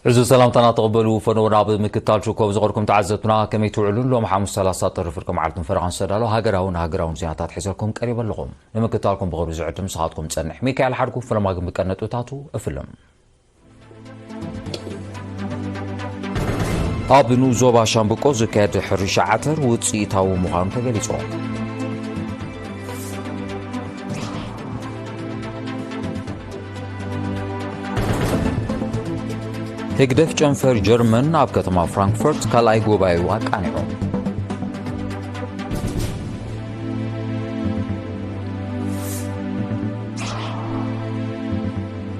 እዚ ሰላምታና ተቐበሉ። ፈነወና ኣብ ምክታል ሽኮብ ዝቐርኩም ተዓዘብትና ከመይ ትውዕሉ? ሎም ሓሙስ ሰላሳ ጥሪ ፍርቂ መዓልትን ፈረቓን ዝተዳሎ ሃገራውን ሃገራውን ዜናታት ሒዘልኩም ቀሪበ ኣለኹም። ንምክታልኩም ብቕርቢ ዝዕድም ንስኻትኩም ጸንሕ ሚካኤል ሓድጉ። ፈለማ ግን ብቀነጥብታቱ እፍልም። ኣብ ንኡስ ዞባ ሻምብቆ ዝካየድ ሕርሻ ዓተር ውፅኢታዊ ምዃኑ ተገሊጹ። ህግደፍ ጨንፈር ጀርመን ኣብ ከተማ ፍራንክፈርት ካልኣይ ጉባኤኡ ኣቃኒዑ።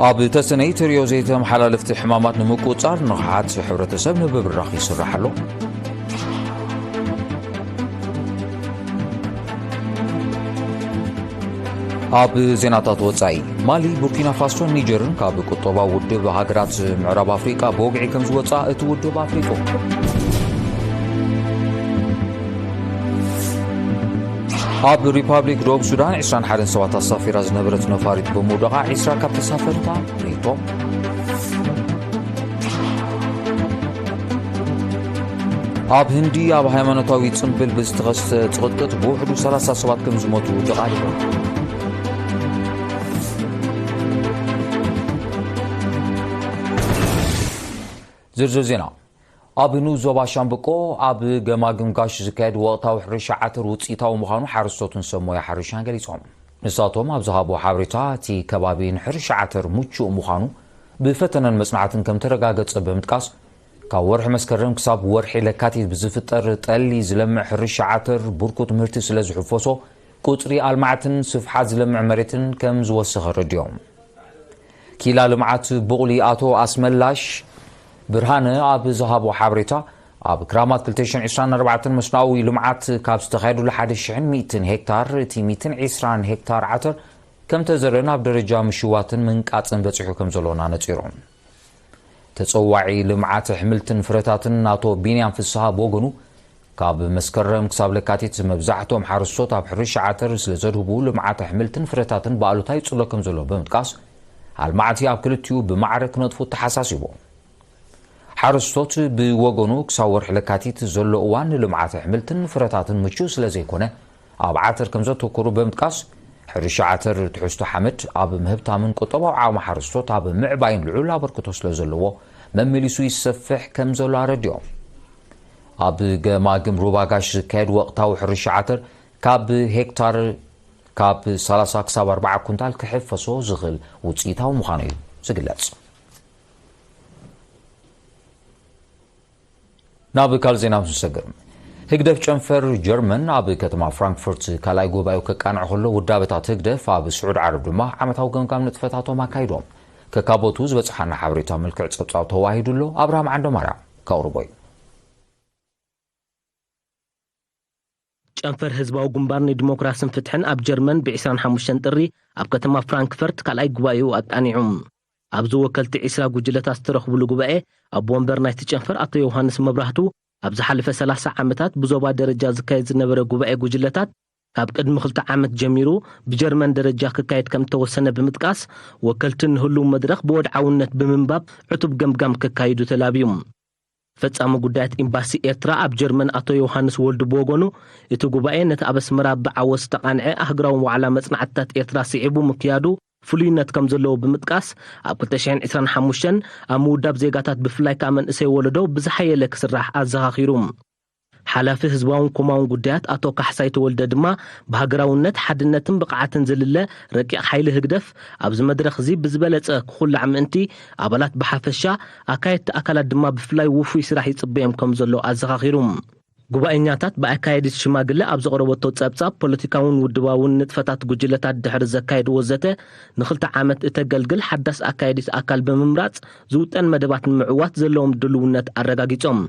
ኣብ ተሰነይ ተሪዮ ዘይተመሓላለፍቲ ሕማማት ንምቁጻር ንቕሓት ሕብረተሰብ ንምብራኽ ይስራሕ ኣሎ። ኣብ ዜናታት ወጻኢ፣ ማሊ፣ ቡርኪና ፋሶን ኒጀርን ካብ ቁጠባዊ ውድብ ሃገራት ምዕራብ ኣፍሪቃ ብወግዒ ከም ዝወጻ እቲ ውድብ ኣፍሊጡ። ኣብ ሪፓብሊክ ደቡብ ሱዳን ዕስራን ሓደን ሰባት ኣሳፊራ ዝነበረት ነፋሪት ብምውደቓ ዕስራ ካብ ተሳፈርታ ሞይቶም። ኣብ ህንዲ ኣብ ሃይማኖታዊ ጽምብል ብዝተኸስተ ጽቕጥቅጥ ብውሕዱ ሰላሳ ሰባት ከም ዝሞቱ ተቓሊዑ። ዝርዝር ዜና። ኣብ ንኡስ ዞባ ሻምብቆ ኣብ ገማግም ጋሽ ዝካየድ ወቕታዊ ሕርሻ ዓተር ውፅኢታዊ ምዃኑ ሓረስቶትን ሰብ ሞያ ሕርሻን ገሊጾም። ንሳቶም ኣብ ዝሃቦ ሓበሬታ፣ እቲ ከባቢ ንሕርሻ ዓተር ምቹእ ምዃኑ ብፈተነን መጽናዕትን ከም ተረጋገጸ ብምጥቃስ፣ ካብ ወርሒ መስከረም ክሳብ ወርሒ ለካቲት ብዝፍጠር ጠሊ ዝለምዕ ሕርሻ ዓተር ብርኩት ምህርቲ ስለ ዝሕፈሶ፣ ቁጽሪ ኣልማዕትን ስፍሓት ዝለምዕ መሬትን ከም ዝወሰኸ ኣረዲኦም። ኪላ ልምዓት ቡቕሊ ኣቶ ኣስመላሽ ብርሃነ ኣብ ዝሃቦ ሓበሬታ፣ ኣብ ክራማት ክልተ ሽሕን ዕስራን ኣርባዕተን መስኖኣዊ ልምዓት ካብ ዝተኻየዱሉ ሓደ ሽሕን ሚእትን ሄክታር፣ እቲ ሚእትን ዕስራን ሄክታር ዓተር ከም ተዘርእ ናብ ደረጃ ምሽዋትን ምንቃጽን በጺሑ ከም ዘሎን ኣነጺሩ። ተጸዋዒ ልምዓት ኣሕምልትን ፍረታትን ኣቶ ቢንያም ፍስሃ ብወገኑ፣ ካብ መስከረም ክሳብ ለካቲት መብዛሕትኦም ሓረስቶት ኣብ ሕርሻ ዓተር ስለ ዘድህቡ፣ ልምዓት ኣሕምልትን ፍረታትን ብኣሉታ ይጽሎ ከም ዘሎ ብምጥቃስ፣ ኣልማዕቲ ኣብ ክልቲኡ ብማዕረ ክነጥፉ ተሓሳሲቡ። ሓረስቶት ብወገኑ፣ ክሳብ ወርሒ ለካቲት ዘሎ እዋን ንልምዓት ኣሕምልትን ፍረታትን ምቹእ ስለ ዘይኮነ፣ ኣብ ዓተር ከም ዘተኮሩ ብምጥቃስ፣ ሕርሻ ዓተር ትሕዝቶ ሓመድ ኣብ ምህብታምን ቁጠባዊ ዓቕሚ ሓረስቶት ኣብ ምዕባይን ልዑል ኣበርክቶ ስለ ዘለዎ፣ መመሊሱ ይሰፍሕ ከም ዘሎ ኣረዲኦም። ኣብ ገማግም ሩባ ጋሽ ዝካየድ ወቕታዊ ሕርሻ ዓተር ካብ ሄክታር ካብ ሰላሳ ክሳብ ኣርባዓ ኩንታል ክሕፈሶ ዝኽእል ውፅኢታዊ ምዃኑ እዩ ዝግለጽ። ናብ ካልእ ዜና ምስ ንሰግር፣ ህግደፍ ጨንፈር ጀርመን ኣብ ከተማ ፍራንክፈርት ካልኣይ ጉባኤኡ ከቃንዕ ከሎ፣ ውዳበታት ህግደፍ ኣብ ስዑድ ዓረብ ድማ ዓመታዊ ገምጋም ንጥፈታቶም ኣካይዶም። ከካቦቱ ዝበጽሓና ሓበሬታ ምልክዕ ጸብጻብ ተዋሂዱ ኣሎ። ኣብርሃም ዓንዶማርያም ከቕርቦ እዩ። ጨንፈር ህዝባዊ ግንባር ንዲሞክራስን ፍትሕን ኣብ ጀርመን ብ ዕስራን ሓሙሽተን ጥሪ ኣብ ከተማ ፍራንክፈርት ካልኣይ ጉባኤኡ ኣቃኒዑ። ኣብዚ ወከልቲ ዕስራ ጉጅለታት ዝተረኽብሉ ጉባኤ፣ ኣቦ ወንበር ናይቲ ጨንፈር ኣቶ ዮሃንስ መብራህቱ፣ ኣብ ዝሓለፈ ሰላሳ ዓመታት ብዞባ ደረጃ ዝካየድ ዝነበረ ጉባኤ ጉጅለታት፣ ካብ ቅድሚ ክልተ ዓመት ጀሚሩ ብጀርመን ደረጃ ክካየድ ከም እተወሰነ ብምጥቃስ፣ ወከልቲ ንህሉው መድረኽ ብወድዓውነት ብምንባብ ዕቱብ ገምጋም ከካይዱ ተላብዩ። ፈጻሚ ጉዳያት ኤምባሲ ኤርትራ ኣብ ጀርመን ኣቶ ዮሃንስ ወልዱ ብወገኑ፣ እቲ ጉባኤ ነቲ ኣብ ኣስመራ ብዓወት ዝተቓንዐ ኣህግራዊ ዋዕላ መጽናዕትታት ኤርትራ ስዒቡ ምክያዱ ፍሉይነት ከም ዘለዎ ብምጥቃስ፣ ኣብ ክልተ ሽሕን ዕስራን ሓሙሽተን ኣብ ምውዳብ ዜጋታት ብፍላይ ከኣ መንእሰይ ወለዶ ብዝሓየለ ክስራሕ ኣዘኻኺሩ። ሓላፊ ህዝባውን ኮማውን ጉዳያት ኣቶ ካሕሳይ ተወልደ ድማ፣ ብሃገራውነት፣ ሓድነትን ብቕዓትን ዝልለ ረቂቕ ሓይሊ ህግደፍ ኣብዚ መድረኽ እዚ ብዝበለጸ ክኹላዕ ምእንቲ፣ ኣባላት ብሓፈሻ፣ ኣካየድቲ ኣካላት ድማ ብፍላይ ውፉይ ስራሕ ይጽበዮም ከም ዘሎ ኣዘኻኺሩ። ጉባኤኛታት ብኣካየዲት ሽማግለ ኣብ ዘቕረበቶ ጸብጻብ፣ ፖለቲካውን ውድባውን ንጥፈታት ጉጅለታት ድሕሪ ዘካየድዎ ዘተ፣ ንኽልተ ዓመት እተገልግል ሓዳስ ኣካየዲት ኣካል ብምምራጽ ዝውጠን መደባት ንምዕዋት ዘለዎም ድልውነት ኣረጋጊጾም።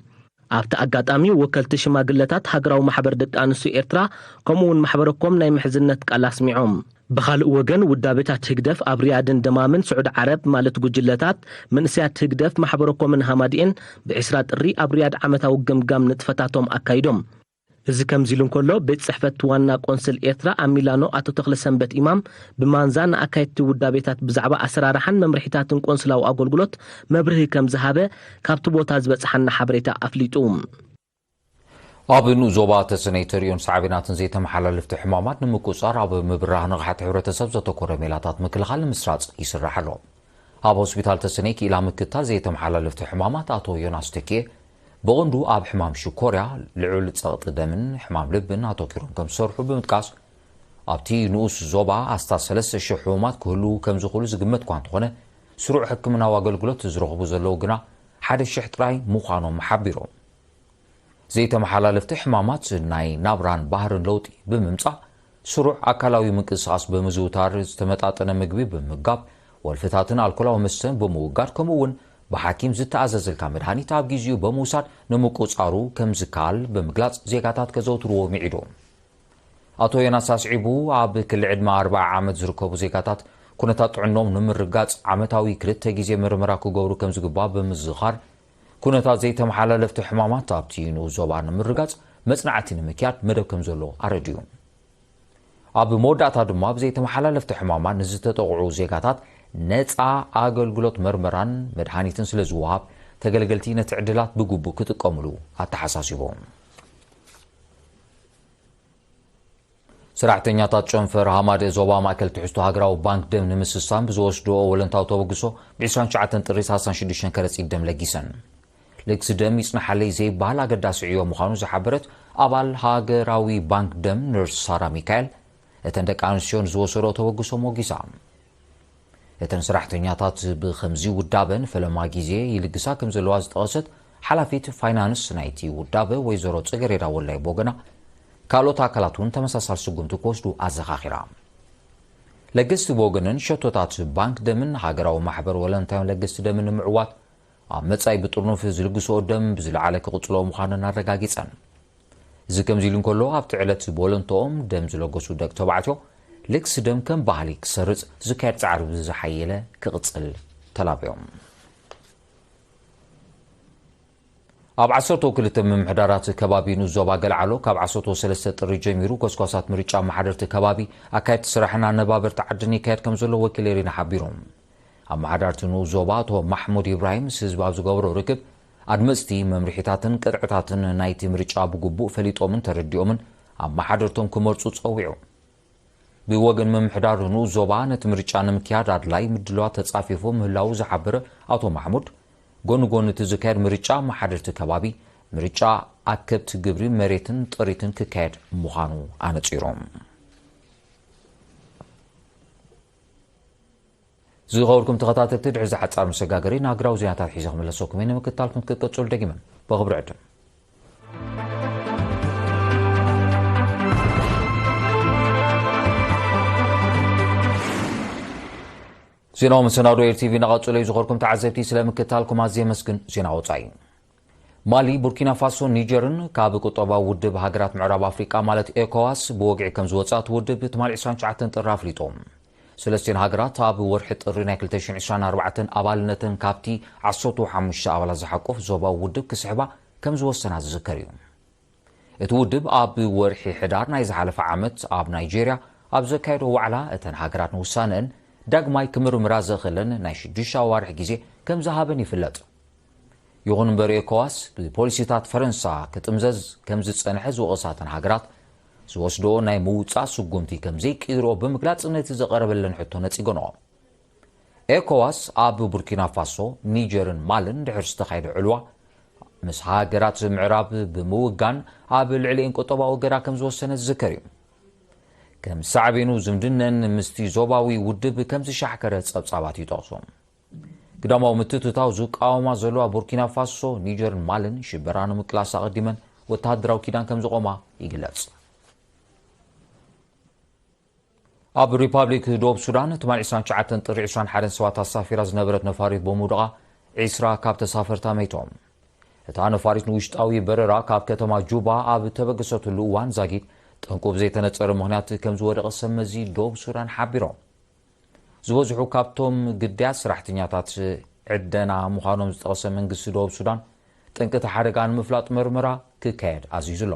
ኣብቲ ኣጋጣሚ፣ ወከልቲ ሽማግለታት ሃገራዊ ማሕበር ደቂ ኣንስትዮ ኤርትራ፣ ከምኡ'ውን ማሕበረኮም ናይ ምሕዝነት ቃል ኣስሚዖም። ብኻልእ ወገን፣ ውዳቤታት ህግደፍ ኣብ ሪያድን ደማምን ስዑዲ ዓረብ፣ ማለት ጉጅለታት መንእሰያት ህግደፍ፣ ማሕበረኮምን ሃማዲኤን፣ ብዕስራ ጥሪ ኣብ ሪያድ ዓመታዊ ገምጋም ንጥፈታቶም ኣካይዶም። እዚ ከምዚ ኢሉ እንከሎ፣ ቤት ጽሕፈት ዋና ቆንስል ኤርትራ ኣብ ሚላኖ ኣቶ ተኽለሰንበት ኢማም ብማንዛ ንኣካየድቲ ውዳቤታት ብዛዕባ ኣሰራርሓን መምርሒታትን ቆንስላዊ ኣገልግሎት መብርሂ ከም ዝሃበ ካብቲ ቦታ ዝበጽሓና ሓበሬታ ኣፍሊጡ። ኣብ ንኡስ ዞባ ተሰነይ ተርእዮን ሳዕቤናትን ዘይተመሓላለፍቲ ሕማማት ንምቁጽጻር ኣብ ምብራህ ንቕሓት ሕብረተሰብ ዘተኮረ ሜላታት ምክልኻል ንምስራጽ ይስራሕ ኣሎ። ኣብ ሆስፒታል ተሰነይ ክኢላ ምክትታል ዘይተመሓላለፍቲ ሕማማት ኣቶ ዮናስ ተኪኤ ብቐንዱ ኣብ ሕማም ሽኮርያ፣ ልዑል ጸቕጢ ደምን ሕማም ልብን ኣተኪሮም ከም ዝሰርሑ ብምጥቃስ፣ ኣብቲ ንኡስ ዞባ ኣስታት ሰለስተ ሽሕ ሕሙማት ክህልዉ ከም ዝኽእሉ ዝግመት እኳ እንተኾነ፣ ስሩዕ ሕክምናዊ ኣገልግሎት ዝረኽቡ ዘለዉ ግና ሓደ ሽሕ ጥራይ ምዃኖም ሓቢሮም። ዘይተመሓላለፍቲ ሕማማት ናይ ናብራን ባህርን ለውጢ ብምምጻእ፣ ስሩዕ ኣካላዊ ምንቅስቓስ ብምዝውታር፣ ዝተመጣጠነ ምግቢ ብምምጋብ፣ ወልፍታትን ኣልኮላዊ መስተን ብምውጋድ፣ ከምኡ እውን ብሓኪም ዝተኣዘዘልካ መድሃኒት ኣብ ግዜኡ ብምውሳድ ንምቁጻሩ ከም ዝከኣል ብምግላጽ፣ ዜጋታት ከዘውትርዎ ምዒዱ። ኣቶ ዮናስ ኣስዒቡ፣ ኣብ ክሊ ዕድመ ኣርብዓ ዓመት ዝርከቡ ዜጋታት ኩነታት ጥዕኖም ንምርጋጽ ዓመታዊ ክልተ ግዜ ምርመራ ክገብሩ ከም ዝግባእ ብምዝኻር፣ ኩነታት ዘይተመሓላለፍቲ ሕማማት ኣብቲ ንኡስ ዞባ ንምርጋጽ መጽናዕቲ ንምክያድ መደብ ከም ዘሎ ኣረዲኡ። ኣብ መወዳእታ ድማ፣ ብዘይተመሓላለፍቲ ሕማማት ንዝተጠቕዑ ዜጋታት ነጻ ኣገልግሎት መርመራን መድሃኒትን ስለ ዝወሃብ፣ ተገልገልቲ ነቲ ዕድላት ብግቡእ ክጥቀምሉ ኣተሓሳሲቡ። ሰራሕተኛታት ጨንፈር ሃማደእ ዞባ ማእከል ትሕዝቶ ሃገራዊ ባንክ ደም ንምስሳን ብዝወስድኦ ወለንታዊ ተበግሶ፣ ብ ዕስራን ትሽዓተን ጥሪ ሰላሳን ሽዱሽተን ከረጺት ደም ለጊሰን። ልግሲ ደም ይጽናሓለይ ዘይበሃል ኣገዳሲ ዕዮ ምዃኑ ዝሓበረት ኣባል ሃገራዊ ባንክ ደም ነርስ ሳራ ሚካኤል፣ እተን ደቂ ኣንስትዮ ንዝወሰድኦ ተበግሶ ሞጊሳ። እተን ሰራሕተኛታት ብኸምዚ ውዳበ ንፈለማ ግዜ ይልግሳ ከም ዘለዋ ዝጠቐሰት ሓላፊት ፋይናንስ ናይቲ ውዳበ ወይዘሮ ጽገሬዳ ወላይ ብወገና፣ ካልኦት ኣካላት እውን ተመሳሳሊ ስጉምቲ ክወስዱ ኣዘኻኺራ። ለገስቲ ብወገነን፣ ሸቶታት ባንክ ደምን ሃገራዊ ማሕበር ወለንታይን ለገስቲ ደምን ንምዕዋት ኣብ መጻኢ ብጥርኑፍ ዝልግስኦ ደም ብዝለዓለ ክቕጽልኦ ምዃነን ኣረጋጊጸን። እዚ ከምዚ ኢሉ እንከሎ፣ ኣብቲ ዕለት ብወለንትኦም ደም ዝለገሱ ደቂ ተባዕትዮ፣ ልግሲ ደም ከም ባህሊ ክሰርጽ ዝካየድ ጻዕሪ ብዝሓየለ ክቕጽል ተላብዮም። ኣብ ዓሰርተ ክልተ ምምሕዳራት ከባቢ ንኡስ ዞባ ገልዓሎ፣ ካብ ዓሰርተ ሰለስተ ጥሪ ጀሚሩ ጎስጓሳት ምርጫ ኣመሓደርቲ ከባቢ፣ ኣካየድቲ ስራሕን ኣነባበርቲ ዓድን ይካየድ ከም ዘሎ ወኪል ኤሪና ሓቢሮም። ኣመሓዳርቲ ንኡስ ዞባ ኣቶ ማሕሙድ ኢብራሂም ምስ ህዝቢ ኣብ ዝገበሮ ርክብ፣ ኣድመጽቲ መምርሒታትን ቅጥዕታትን ናይቲ ምርጫ ብግቡእ ፈሊጦምን ተረዲኦምን ኣመሓደርቶም ክመርጹ ጸዊዑ። ብወገን ምምሕዳር ንኡስ ዞባ፣ ነቲ ምርጫ ንምክያድ ኣድላይ ምድላዋት ተጻፊፉ ምህላዉ ዝሓበረ ኣቶ ማሕሙድ፣ ጎኒ ጎኒ እቲ ዝካየድ ምርጫ ኣመሓደርቲ ከባቢ፣ ምርጫ ኣከብቲ ግብሪ መሬትን ጥሪትን ክካየድ ምዃኑ ኣነጺሮም። ዝኸበርኩም ተኸታተልቲ፣ ድሕሪ እዚ ሓጻር መሰጋገሪ ንሃገራዊ ዜናታት ሒዘ ክምለሰኩም እየ። ንምክትታልኩም ክትቀጽሉ ደጊመ ብኽብሪ ዕድም። ዜናዊ መሰናዶ ኤር ቲቪ እናቐጸለ እዩ። ዝኸበርኩም ተዓዘብቲ፣ ስለ ምክትታልኩም ኣዝየ የመስግን። ዜና ወጻኢ። ማሊ፣ ቡርኪና ፋሶን ኒጀርን ካብ ቁጠባዊ ውድብ ሃገራት ምዕራብ ኣፍሪቃ ማለት ኤኮዋስ ብወግዒ ከም ዝወጻ እቲ ውድብ ትማሊ ዕስራን ትሽዓተን ጥሪ ኣፍሊጡ። ሰለስቲኦን ሃገራት ኣብ ወርሒ ጥሪ ናይ ክልተ ሽሕን ዕስራን ኣርባዕተን ኣባልነተን ካብቲ ዓሰርተ ሓሙሽተ ኣባላት ዝሓቁፍ ዞባዊ ውድብ ክስሕባ ከም ዝወሰና ዝዝከር እዩ። እቲ ውድብ ኣብ ወርሒ ሕዳር ናይ ዝሓለፈ ዓመት ኣብ ናይጄርያ ኣብ ዘካየዶ ዋዕላ፣ እተን ሃገራት ንውሳነአን ዳግማይ ክምርምራ ዘኽእለን ናይ ሽዱሽተ ኣዋርሕ ግዜ ከም ዝሃበን ይፍለጥ። ይኹን እምበር፣ ኤኮዋስ ብፖሊሲታት ፈረንሳ ክጥምዘዝ ከም ዝጸንሐ ዝወቐሳ እተን ሃገራት፣ ዝወስድኦ ናይ ምውጻእ ስጉምቲ ከም ዘይቅይርኦ ብምግላጽ፣ ነቲ ዝቐረበለን ሕቶ ነጺገንኦ። ኤኮዋስ ኣብ ቡርኪና ፋሶ፣ ኒጀርን ማልን ድሕሪ ዝተኻየደ ዕልዋ፣ ምስ ሃገራት ምዕራብ ብምውጋን ኣብ ልዕሊኤን ቁጠባዊ እገዳ ከም ዝወሰነ ዝዝከር እዩ። ከም ሳዕቤኑ፣ ዝምድነን ምስቲ ዞባዊ ውድብ ከም ዝሻሕከረ ጸብጻባት ይጠቕሱ። ግዳማዊ ምትእትታው ዝቃወማ ዘለዋ ቡርኪና ፋሶ፣ ኒጀርን ማልን ሽበራ ንምቅላስ ኣቐዲመን ወተሃደራዊ ኪዳን ከም ዝቖማ ይግለጽ። ኣብ ሪፓብሊክ ደቡብ ሱዳን፣ ትማሊ ዕስራን ትሽዓተን ጥሪ ዕስራን ሓደን ሰባት ኣሳፊራ ዝነበረት ነፋሪት ብምውድቓ፣ ዒስራ ካብ ተሳፈርታ መይቶም። እታ ነፋሪት ንውሽጣዊ በረራ ካብ ከተማ ጁባ ኣብ ተበገሰትሉ እዋን ዛጊት፣ ጠንቁ ብዘይተነጸረ ምኽንያት ከም ዝወደቐ ሰብ መዚ ደቡብ ሱዳን ሓቢሮም። ዝበዝሑ ካብቶም ግዳያት ሰራሕተኛታት ዕደና ምዃኖም ዝጠቐሰ መንግስቲ ደቡብ ሱዳን፣ ጠንቂ እቲ ሓደጋ ንምፍላጥ መርመራ ክካየድ ኣዚዙ ኣሎ።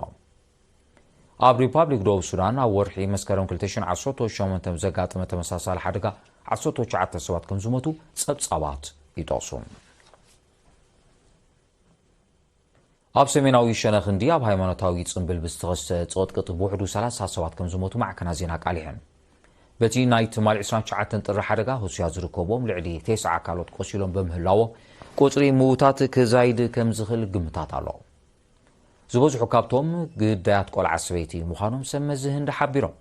ኣብ ሪፓብሊክ ደቡብ ሱዳን ኣብ ወርሒ መስከረም ክልተ ሽሕን ዓሰርተ ሸሞንተን ብዘጋጠመ ተመሳሳሊ ሓደጋ ዓሰርተ ትሽዓተ ሰባት ከም ዝሞቱ ጸብጻባት ይጠቕሱ። ኣብ ሰሜናዊ ሸነኽ ህንዲ ኣብ ሃይማኖታዊ ጽምብል ብዝተኸስተ ጽቕጥቅጥ ብውሕዱ ሰላሳ ሰባት ከም ዝሞቱ ማዕከናት ዜና ኣቃሊሐን። በቲ ናይ ትማሊ ዕስራን ትሽዓተን ጥሪ ሓደጋ ህሱያት ዝርከብዎም ልዕሊ ተስዓ ካልኦት ቆሲሎም ብምህላዎም፣ ቁጽሪ ምዉታት ክዛይድ ከም ዝኽእል ግምታት ኣሎ። ዝበዝሑ ካብቶም ግዳያት ቆልዓ ሰበይቲ ምዃኖም ሰብ መዚ ህንዲ ሓቢሮም።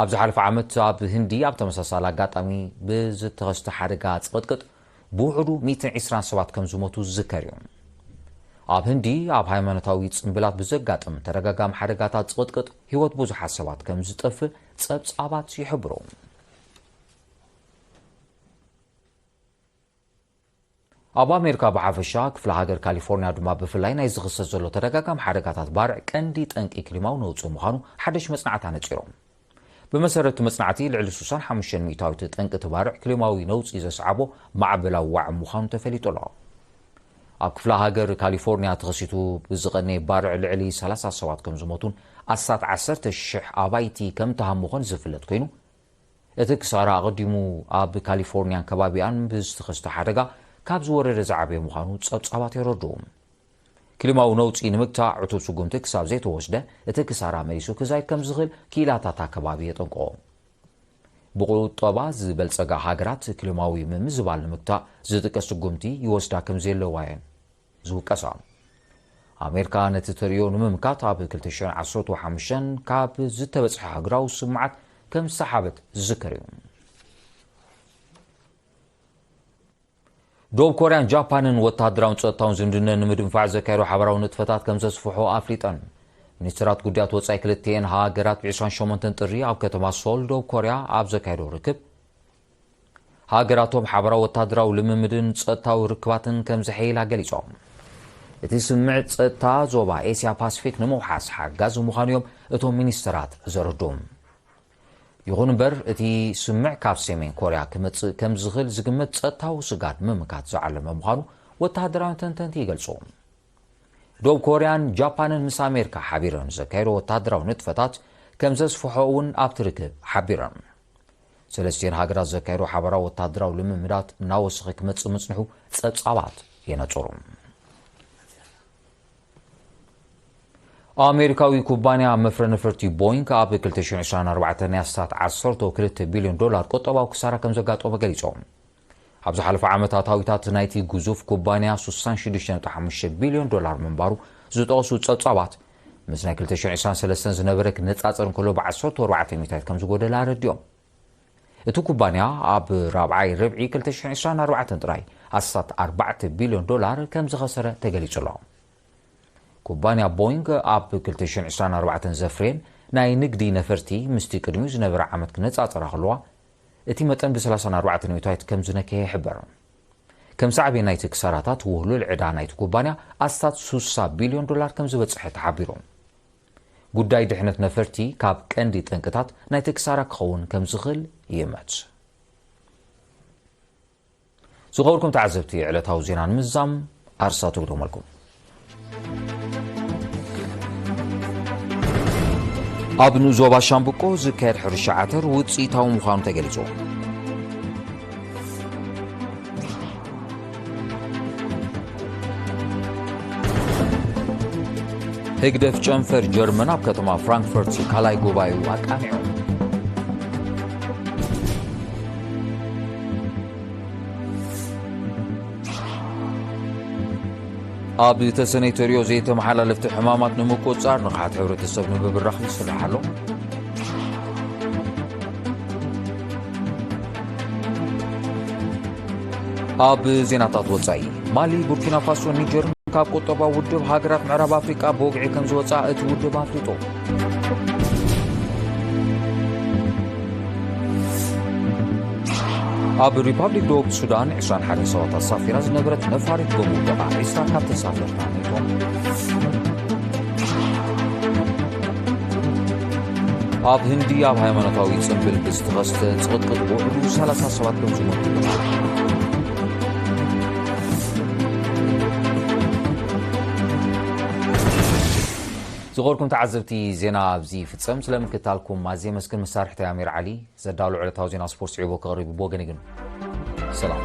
ኣብ ዝሓለፈ ዓመት ኣብ ህንዲ ኣብ ተመሳሳሊ ኣጋጣሚ ብዝተኸስተ ሓደጋ ጽቕጥቅጥ ብውሕዱ ሚእትን ዕስራን ሰባት ከም ዝሞቱ ዝዝከር እዩ። ኣብ ህንዲ ኣብ ሃይማኖታዊ ጽምብላት ብዘጋጥም ተደጋጋሚ ሓደጋታት ጽቕጥቅጥ ህይወት ብዙሓት ሰባት ከም ዝጠፍእ ጸብጻባት ይሕብሩ። ኣብ ኣሜሪካ ብሓፈሻ፣ ክፍለ ሃገር ካሊፎርኒያ ድማ ብፍላይ ናይ ዝኽሰት ዘሎ ተደጋጋሚ ሓደጋታት ባርዕ ቀንዲ ጠንቂ ክሊማዊ ነውጺ ምዃኑ ሓደሽ መጽናዕቲ ኣነጺሮም። ብመሰረት እቲ መጽናዕቲ፣ ልዕሊ ስሳን ሓሙሽተን ሚእታዊት ጠንቂ እቲ ባርዕ ክሊማዊ ነውጺ ዘስዓቦ ማዕበላዊ ዋዒ ምዃኑ ተፈሊጡ ኣሎ። ኣብ ክፍለ ሃገር ካሊፎርኒያ ተኸሲቱ ብዝቐነየ ባርዕ ልዕሊ ሰላሳ ሰባት ከም ዝሞቱን ኣስታት ዓሰርተ ሽሕ ኣባይቲ ከም ተሃመኾን ዝፍለጥ ኮይኑ፣ እቲ ክሳራ ኣቐዲሙ ኣብ ካሊፎርኒያን ከባቢኣን ብዝተኸስተ ሓደጋ ካብ ዝወረደ ዝዓበየ ምዃኑ ጸብጻባት የረድኡ። ክሊማዊ ነውጺ ንምግታእ ዕቱብ ስጉምቲ ክሳብ ዘይተወስደ፣ እቲ ክሳራ መሊሱ ክዛይድ ከም ዝኽእል ክኢላታት ኣከባቢ የጠንቅቑ። ብቁጠባ ዝበልጸጋ ሃገራት ክሊማዊ ምምዝባል ንምግታእ ዝጥቀስ ስጉምቲ ይወስዳ ከም ዘለዋ እየን ዝውቀሳ። ኣሜሪካ ነቲ ተርእዮ ንምምካት ኣብ ክልተ ሽሕን ዓሰርተ ሓሙሽተን ካብ ዝተበጽሐ ሃገራዊ ስምምዓት ከም ዝሰሓበት ዝዝከር እዩ። ደቡብ ኮርያን ጃፓንን ወተሃደራውን ጸጥታውን ዝምድነን ንምድንፋዕ ዘካየዶ ሓበራዊ ንጥፈታት ከም ዘስፍሖ ኣፍሊጠን። ሚኒስትራት ጉዳያት ወጻኢ ክልቲኤን ሃገራት ብ ዕስራን ሸሞንተን ጥሪ ኣብ ከተማ ሶል ደቡብ ኮርያ ኣብ ዘካየዶ ርክብ፣ ሃገራቶም ሓበራዊ ወተሃደራዊ ልምምድን ጸጥታዊ ርክባትን ከም ዘሐይላ ገሊጾም። እቲ ስምምዕ ጸጥታ ዞባ ኤስያ ፓሲፊክ ንምውሓስ ሓጋዚ ምዃኑ እዮም እቶም ሚኒስትራት ዘረድኡ። ይኹን እምበር፣ እቲ ስምምዕ ካብ ሰሜን ኮርያ ክመጽእ ከም ዝኽእል ዝግመት ጸጥታዊ ስግኣት ንምምካት ዝዓለመ ምዃኑ ወተሃደራውያን ተንተንቲ ይገልጹ። ደቡብ ኮርያን ጃፓንን ምስ ኣሜሪካ ሓቢረን ዘካየዶ ወተሃደራዊ ንጥፈታት ከም ዘስፍሖ እውን ኣብቲ ርክብ ሓቢረን። ሰለስቲኤን ሃገራት ዘካየዶ ሓበራዊ ወተሃደራዊ ልምምዳት እናወሰኸ ክመጽእ ምጽንሑ ጸብጻባት የነጽሩ። ኣሜሪካዊ ኩባንያ መፍረ ነፈርቲ ቦይንግ ኣብ ክልተ ሽሕን ዕስራን ኣርባዕተን ናይ ኣስታት ዓሰርተ ክልተ ቢልዮን ዶላር ቁጠባዊ ክሳራ ከም ዘጋጠሞ ገሊጾም። ኣብ ዝሓለፈ ዓመት ኣታዊታት ናይቲ ግዙፍ ኩባንያ ስሳን ሽዱሽተ ነጥቢ ሓሙሽተ ቢልዮን ዶላር ምንባሩ ዝጠቐሱ ጸብጻባት፣ ምስ ናይ ክልተ ሽሕን ዕስራን ሰለስተን ዝነበረ ክነጻጸር እንከሎ ብዓሰርተ ኣርባዕተ ሚእታዊት ከም ዝጎደለ ኣረዲኦም። እቲ ኩባንያ ኣብ ራብዓይ ርብዒ ክልተ ሽሕን ዕስራን ኣርባዕተን ጥራይ ኣስታት ኣርባዕተ ቢልዮን ዶላር ከም ዝኸሰረ ተገሊጹ ኣሎ። ኩባንያ ቦይንግ ኣብ ክልተ ሽሕን ዕስራን ኣርባዕተን ዘፍርየን ናይ ንግዲ ነፈርቲ ምስቲ ቅድሚኡ ዝነበረ ዓመት ክነጻጸራ ከለዋ፣ እቲ መጠን ብሰላሳን ኣርባዕተን ሚእታዊት ከም ዝነከየ ይሕበር። ከም ሳዕቤን ናይቲ ክሳራታት፣ ውህሉል ዕዳ ናይቲ ኩባንያ ኣስታት ስሳ ቢልዮን ዶላር ከም ዝበጽሐ ተሓቢሩ። ጉዳይ ድሕነት ነፈርቲ ካብ ቀንዲ ጠንቅታት ናይቲ ክሳራ ክኸውን ከም ዝኽእል ይእመት። ዝኸበርኩም ተዓዘብቲ፣ ዕለታዊ ዜና ንምዝዛም ኣርሳቱ ክደግመልኩም። ኣብ ንኡስ ዞባ ሻምብቆ ዝካየድ ሕርሻ ዓተር ውጽኢታዊ ምዃኑ ተገሊጹ። ህግደፍ ጨንፈር ጀርመን ኣብ ከተማ ፍራንክፈርት ካልኣይ ጉባኤኡ ኣቃኒዑ። ኣብ ተሰነይ ተሪኦ ዘይተመሓላለፍቲ ሕማማት ንምቁጽጻር ንቕሓት ሕብረተሰብ ንምብራኽ ይስራሕ ኣሎ። ኣብ ዜናታት ወጻኢ፣ ማሊ፣ ቡርኪና ፋሶ፣ ኒጀርን ካብ ቁጠባዊ ውድብ ሃገራት ምዕራብ ኣፍሪቃ ብወግዒ ከም ዝወጻ እቲ ውድብ ኣፍሊጡ። ኣብ ሪፓብሊክ ደቡብ ሱዳን ዕስራን ሓደን ሰባት ኣሳፊራ ዝነበረት ነፋሪት ጎቦ ተቓዒሳ ካብ ተሳፈርታ ሞይቶም። ኣብ ህንዲ ኣብ ሃይማኖታዊ ጽምብል ብዝተኸስተ ጽቕጥቅጥ ብውሕዱ ሰላሳ ሰባት ከም ዝሞቱ ተፈሊጡ። ዝኸበርኩም ተዓዘብቲ፣ ዜና ኣብዚ ይፍጸም። ስለ ምክትታልኩም ኣዝየ የመስግን። መሳርሕቲ ኣሚር ዓሊ፣ ዘዳሉ ዕለታዊ ዜና ስፖርት ስዒቡ ክቐርብ ብወገን ግን ሰላም።